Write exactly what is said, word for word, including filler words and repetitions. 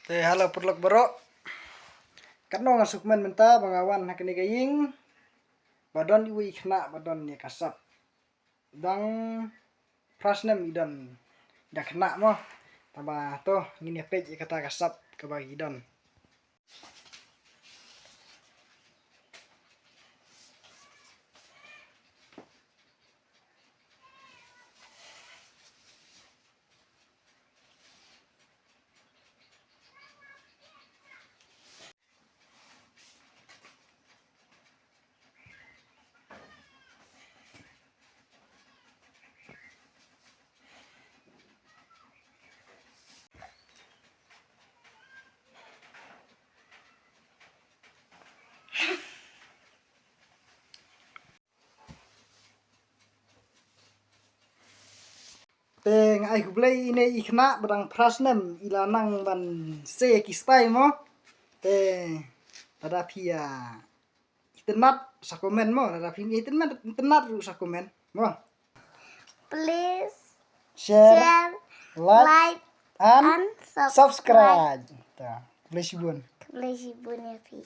Te hello paralok baroh. Katno ngan sngewkmen mynta ba nga wan ha kane ka ïing ba don iwei i khynnah ba don ïa ka sap. Dang phra snem i don da khynnah mo. Taba to ngin ïa peit ïa kata ka sap kaba i don. Te nga ai khublei ine i khynnah ba dang phra snem i la nang ban sei ki style mo. Te lada phi ïa itynnad sa comment mo, lada phi itynnad, itynnad ruh sa comment mo. Please share, share, like, like, and, and subscribe. Subscribe. Ta, khublei shibun. Khublei shibun ïa phi.